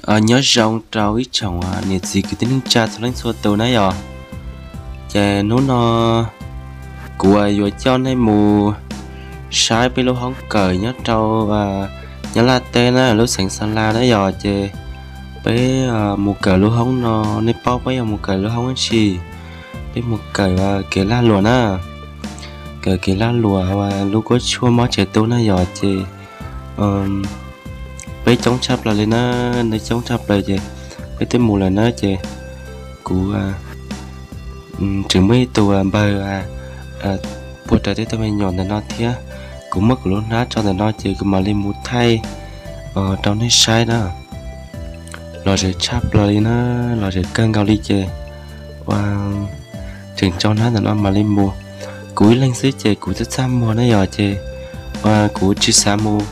Nyob zoo rau ib tsoom niam txiv kwv tij neej tsa txhua leej txhua tus na yom. Ces hnub no kuv yuav coj nej mus saib peb lub hoob kawm nyob rau Nyab Laj teb na, lub xeev Xa La na yom. Ces peb mus kawm lub hoob no, nej paub peb yuav mus kawm lub hoob dab tsi? Peb mus kawm kev lag luam na, kawm kev lag luam lub kuab tshuaj mob tsev tub na yom. Ces peb coob tshaj plaws li na, nej coob tshaj plaws ces peb twb mus lawm na. Ces kuv tseem muaj ib tug npawg puag rawv tej tug me nyuam ntawm no thiab, kuv muab kuv lub hnab tso ntawm no ces kuv mam li mus thaij rau nej saib na. Lom zem tshaj plaws li na, lom zem kawg nkaus li ces ua tseem tso hnab ntawm no mam li mus. Kuv ib leeg xwb ces kuv txaj txaj muag na yom, ces ua kuv tsis xav mus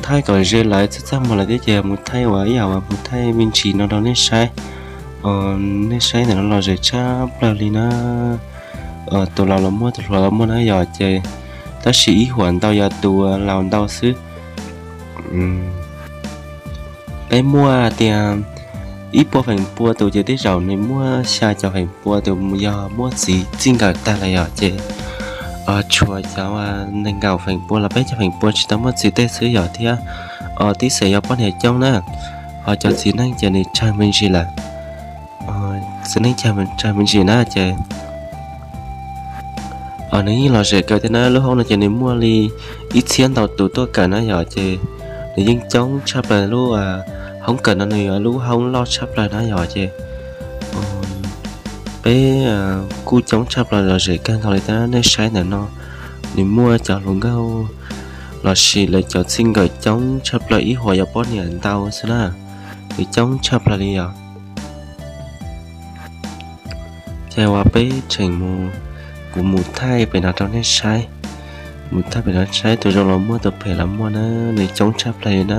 thaij kom ze lawv txaj txaj muag lawm thiab ces mus thaij ua ib yam uas mus thaij me ntsis no rau nej saib. Nej saib ntawm no lom zem tshaj plaws li na. Tus laus los muaj, tus hluas los muaj na yom, ces tab sis ib huam ntau yog tus laus ntau xwb. Peb muaj tias ib puas feem pua tus ces tej zaum nws muaj xya caum feem pua tus yog muaj txiv txij nkawm tag lawm yom, ces tshuav cov nees nkaum feem pua los peb caug feem pua tsis tau muaj txiv tej xwb yom, thiab tib xeem yog poj niam coob na, ho cov txiv neej ces nws tsawg me ntsis lawm. Txiv neej tsawg me ntsis na ces nws yeej lom zem kawg thiab na. Lub hoob no ces nws muaj li ib txhiab ntau tus tuaj kawm na yom, ces nws yeej coob tshaj plaws. Lub hoob kawm no nws yog lub hoob loj tshaj plaws na yom, ces peb kuj coob tshaj plaws, lom zem kawg nkaus li thiab. Nej saib ntawm no nws muaj cov hluas nkauj lossis lawv cov txij nkawm coob tshaj plaws, ib huam yog poj niam ntau xwb na, nws coob tshaj plaws li yom. Ces ua peb tseem mus, kuv mus thaij pem no rau nej saib. Mus thaij pem no saib, tus zoo los muaj, tus phem los muaj na, nws coob tshaj plaws li na.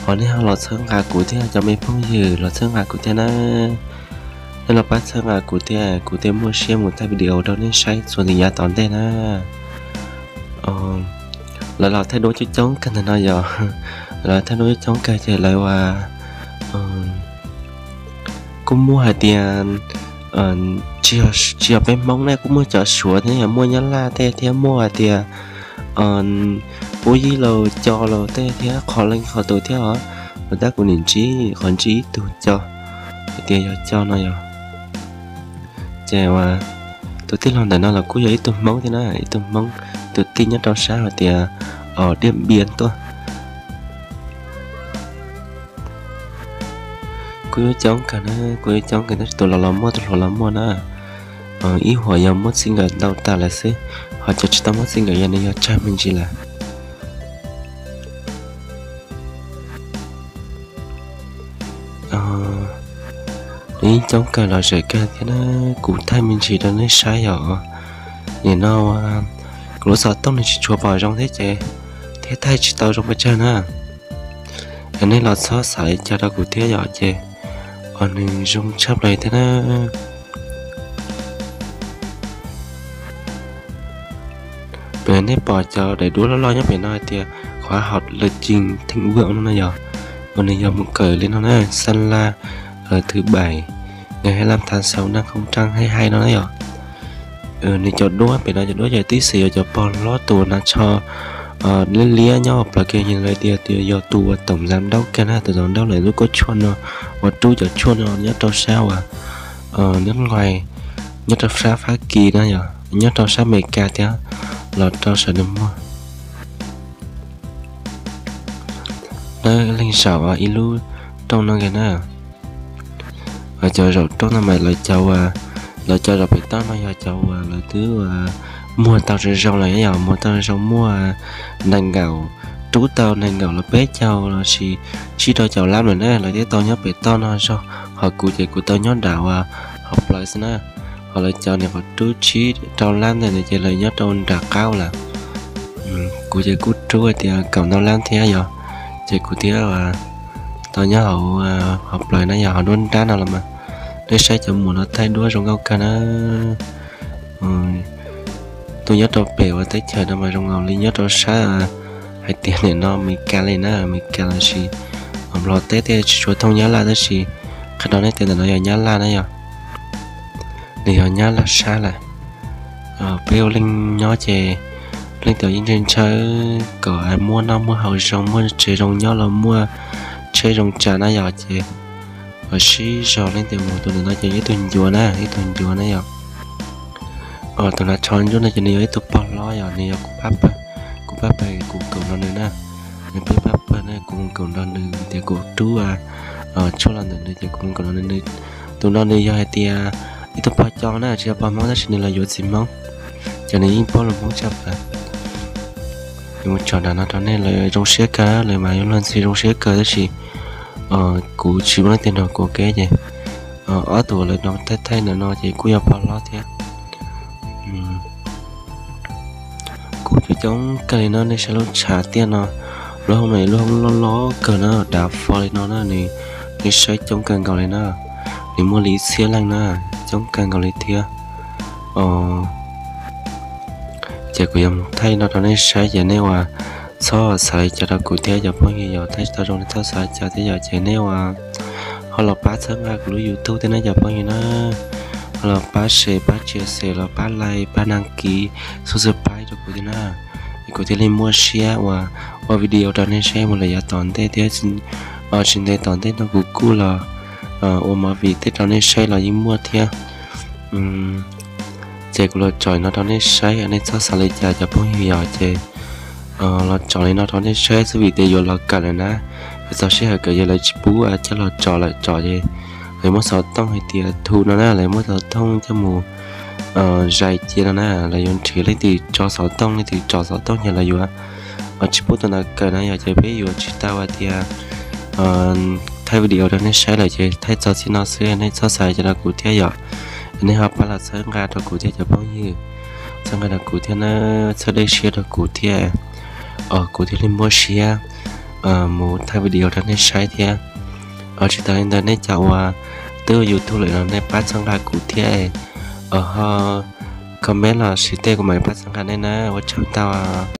Ho nej ho los txhawb nqa kuv thiab cov me phooj ywg, los txhawb nqa kuv thiab na. Nej los pab txhawb nqa kuv thiab, kuv thiaj muaj siab mus thaij video rau nej saib txhua ntxiv yav tom ntej na. Lawv los thaij duab coob coob kawg ntawm no yom, lawv thaij duab coob coob kawg ces lawv ua kuj muaj hais tias tsis yog peb Hmoob ne, kuj muaj cov Suav thiab, yog muaj Nyab Laj tej thiab, muaj hais tias Pub Yig los Co los tej thiab, qhov leej qhov tus thiab os. Ua tab kuv nim ntsib qhov ntsib ib tug Co, hais tias yog Co no yog. Ces ua tus tij laug ntawm no los kuj yog ib tug Hmoob thiab na, ib tug Hmoob, tus tij nyob rau sab hais tias Diaj Npiaj tuaj. Kuj yuav coob kawg na, kuj yuav coob kawg tab sis tus laus los muaj, tus hluas los muaj na. Ib huam yog muaj txij nkawm ntau tas lawm xwb, ho cov tsis tau muaj txij nkawm yog nws yog tsawg me ntsis lawm. Nws yeej coob kawg, lom zem kawg thiab na. Kuv thaij me ntsis rau nej saib yom. Nim no kuv lub xov tooj nws tsis tshua pom zoo thiab ces thiaj thaij tsis tau zoo pes tsawg na. Nej los txhob xav li cas rau kuv thiab yom, ces nws zoo tshaj plaws thiab na. Pem nej pom cov daim duab loj loj nyob pem no hais tias khóa học lập trình thịnh vượng no na yom, uas nws yog mus kawm li no na, Sa La thứ bảy, ngày hai mươi lăm tháng sáu năm không trăm hai mươi hai no na yom. Nws cov duab pem no cov duab yog tib xis yog cov pog hlob tus hnav tsho liab liab nyob hauv plawv kiag, yog lawv tias yog tus uas tổng giám đốc kiag na, tổng giám đốc lawv lub kuab tshuaj no, uas rub cov tshuaj no nyob rau sab uas nước ngoài, nyob rau sab Fab Kis na yom, nyob rau sab Amelikas thiab los rau sawv daws muag. Lawv leeg zaum ib lub rooj no kiag na. Cov zaum rooj no mas lawv cov, lawv cov zaum pem toj no yog cov uas lawv twb muag tau zoo zoo lawm, yog muag tau zoo zoo, muaj nees nkaum, rub tau nees nkaum los peb caug lossis tsib rau caum lab lawm na, lawv thiaj tau nyob pem toj no zog. Ho kuv ces kuv tau nyob nram uas hauv plawv xwb na. Ho lawv cov nim qhov rub tsib rau lab ntawd ces lawv nyob rau nram qab lawm. Kuv ces kuj rub hais tias kaum ntau lab thiab yog, ces kuv thiaj tau nyob hauv, hauv plawv na, yog hauv duab nrab no los mas. Nej saib cov muam no thaij duab zoo nkauj kawg na. Tuaj nyob rau pem uas teb chaws no mas zoo nkaus li nyob rau sab, hais tias nim no Amelikas li na, Amelikas lossis Nplog teb tej tsis tshua thooj Nyab Laj tab sis qhia rau nej tias ntawm no yog Nyab Laj na yom. Nws yog Nyab Laj sab lawm. Peb ua leej nyob ces leej twg yeej ntshaw ntshaw kom muaj noj muaj haus zoo, muaj tsev zoo nyob los muaj tsheb zoo tsav na yom. Ces sib zog leej twg mus, tus ntawm no ces ib tug ncuav na, ib tug ncuav na yom. Tus hnav tsho ntsuab no ces nws yog ib tug pog hlob yom, nws yog kuv pab pawg, kuv pab pawg kuv koom nrog nws na. Nws peb pab pawg na, kuv koom nrog nws tias kuv rub tshuaj los ntawm nws ces kuv koom nrog nws. Tus no nws yog hais tias ib tug pog co na, tsis yog pog Hmoob tab sis nws los yuav txiv Hmoob, ces nws yeej paub lus Hmoob tshaj plaws. Yuav mus tsom nram no rau nej, lawv zoo siab kawg, lawv mas yuav luag ntxhi zoo siab kawg tab sis kuv tsis muaj leej twg nrog kuv ua ke ces ob tug uas lawv nrog thaij thaij ntawm no ces kuj yog pog hlob thiab. Kuv coob coob kawg li no, nej saib lub tshav tiaj no, lub hoob no lub hoob loj loj kawg na, dav fo li no na, nws, nej saib coob kawg nkaus li na, nws muaj li ib txhiab leej na, coob kawg nkaus li thiab. Ces kuv yuav mus thaij no rau nej saib ces nej ua txhob xav li cas rau kuv thiab cov phooj ywg yom, thaij tsis tau zoo li txhob xav li cas thiab yom, ces nej ua ho los pab txhawb nqa kuv lub YouTube thiab na cov phooj ywg na. Ho los pab share, pab chia sẻ, los pab like, pab đăng ký, subscribe rau kuv thiab na. Es kuv thiaj li muaj siab uas ua video rau nej saib mus lawm yav tom ntej thiab, tsis ntev tom ntej no kuv kuj los ua movie tej rau nej saib los yeej muaj thiab. Ces kuv los tsom no rau nej saib, nej txhob xav li cas cov phooj ywg yom, ces los tsom li no rau nej saib xwb vim tias yuav los kawm lawm na. Yog txog sij hawm kawm yog lawv tsis pub coj los tsom lawm, tsom ces lawv muab xov tooj hais tias thu no na, lawv muab xov tooj coj mus zais cia no na, lawv yuav nrhiav leej twg tso xov tooj, leej twg tso xov tooj ces lawv yuav tsis pub tus ntawd kawm na yom, ces peb yuav tsis tau hais tias thaij video rau nej saib lawm ces thaij txog txij no xwb, nej txhob xav li cas rau kuv thiab yom. Nej ho pab los txhawb nqa rau kuv thiab cov phooj ywg, txhawb nqa rau kuv thiab na, txhawb dej siab rau kuv thiab, kuv thiaj li muaj siab mus thaij video rau nej saib thiab. Tsis tas li ntawd nej cov uas twb ua YouTube lawm los nej pab txhawb nqa kuv thiab, ho comment los sis tej kuv mam pab txhawb nqa nej na, ua tsaug ntau.